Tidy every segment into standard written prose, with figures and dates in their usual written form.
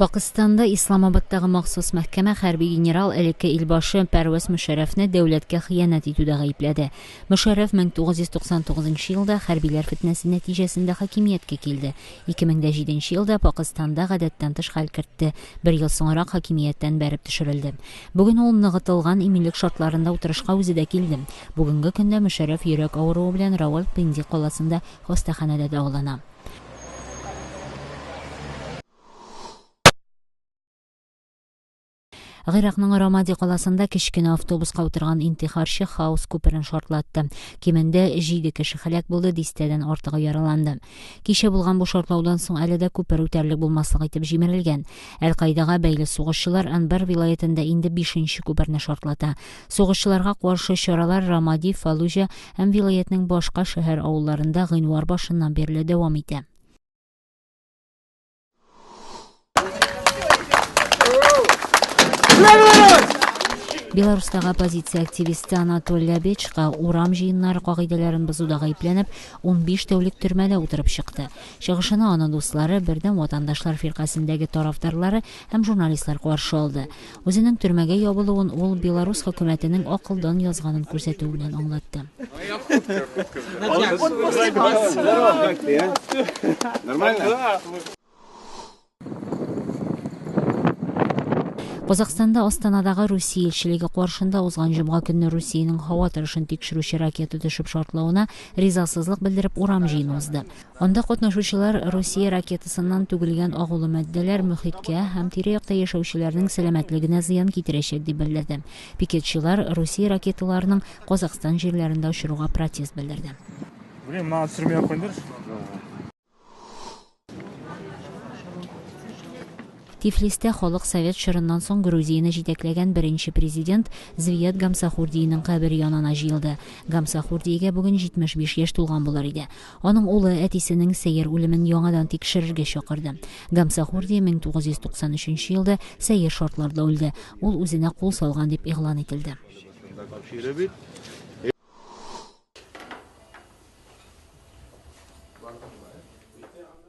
Пакыстанда Исламабадтагы махсус мәхкәмә хәрби генерал, элекке илбашы Пәрвәз Мөшәррәфне дәүләткә хыянәт итүдә гаепләде. Мөшәррәф 1999 елда хәрбиләр фетнәсе нәтиҗәсендә хакимияткә килде. 2007 елда Пакыстанда гадәттән тыш хәл кертте, бер ел соңрак хакимияттән бәреп төшерелде. Бүген ул ныгытылган иминлек шартларында утырышка үзе дә килде. Бүгенге көндә Мөшәррәф йөрәк авыруы белән Равалпинди каласында хастаханәдә дәвалана. Гыйракның Рамади каласында кечкенә автобуска утырган интихарчы Хаус күперен шартлатты. Кимендә 7 кеше һәлак булды, дистәдән артыгы яраланды. Кичә булган бу шартлаудан соң әле дә күпер үтәрлек булмаслык итеп җимерелгән. Әл-Каидага бәйле сугышчылар Анбар вилаятендә инде 5нче күперне шартлата. Сугышчыларга каршы чаралар Рамади, Фаллуҗа һәм вилаятьнең башка шәһәр-авылларында гыйнвар башыннан бирле дәвам итә. Беларустагы оппозиция активисты Анатолий Лябечка урам җыеннары кагыйдәләрен бозуда гаепләнеп, 15 тәүлек төрмәдә утырып чыкты. Чыгышына аны дуслары, Бердәм ватандашлар фиркасендәге тарафдарлары һәм журналистлар каршы алды. Үзенең төрмәгә ябылуын ул Беларус хөкүмәтенең акылдан язганын күрсәтүе белән аңлатты. Казахстанда Астанадагы Русия илчелеге каршында узган җомга көнне Русиянең һава торышын тикшерүче ракета төшеп шартлавына ризасызлык белдереп урам җыены узды. Анда катнашучылар Русия ракетасыннан түгелгән агулы матдәләр мөхиткә һәм тирә-якта яшәүчеләрнең сәламәтлегенә зыян китерәчәк дип белдерде. Пикетчылар Русия ракеталарының Казахстан җирләрендә очыруга протест белдерде. Блин, мынаны түсірмей ақ қойыңдаршы. Тифлистә халык совет чорыннан соң Грузияне җитәкләгән беренче президент Звиад Гамсахурдиның кабере янына җыелды. Гамсахурдига бүген 75 яшь тулган булыр иде. Аның улы әтисенең сәер үлемен яңадан тикшерергә чакырды. Гамсахурдия 1993 елда сәер шартларда үлде. Ул үзенә кул салган дип игълан ителде.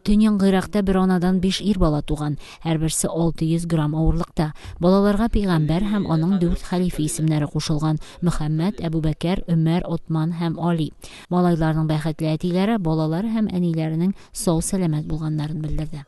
Төньяк Гыйракта бер анадан 5 ир бала туган, һәрберсе 600 грамм авырлыкта. Балаларга пәйгамбәр һәм аның дүрт хәлифе исемнәре кушылган: Мөхәммәд, Әбүбәкәр, Өмәр, Отман һәм Али. Малайларның бәхетле әтиләре балалары һәм әниләренең сау-сәламәт булганнарын белдерде.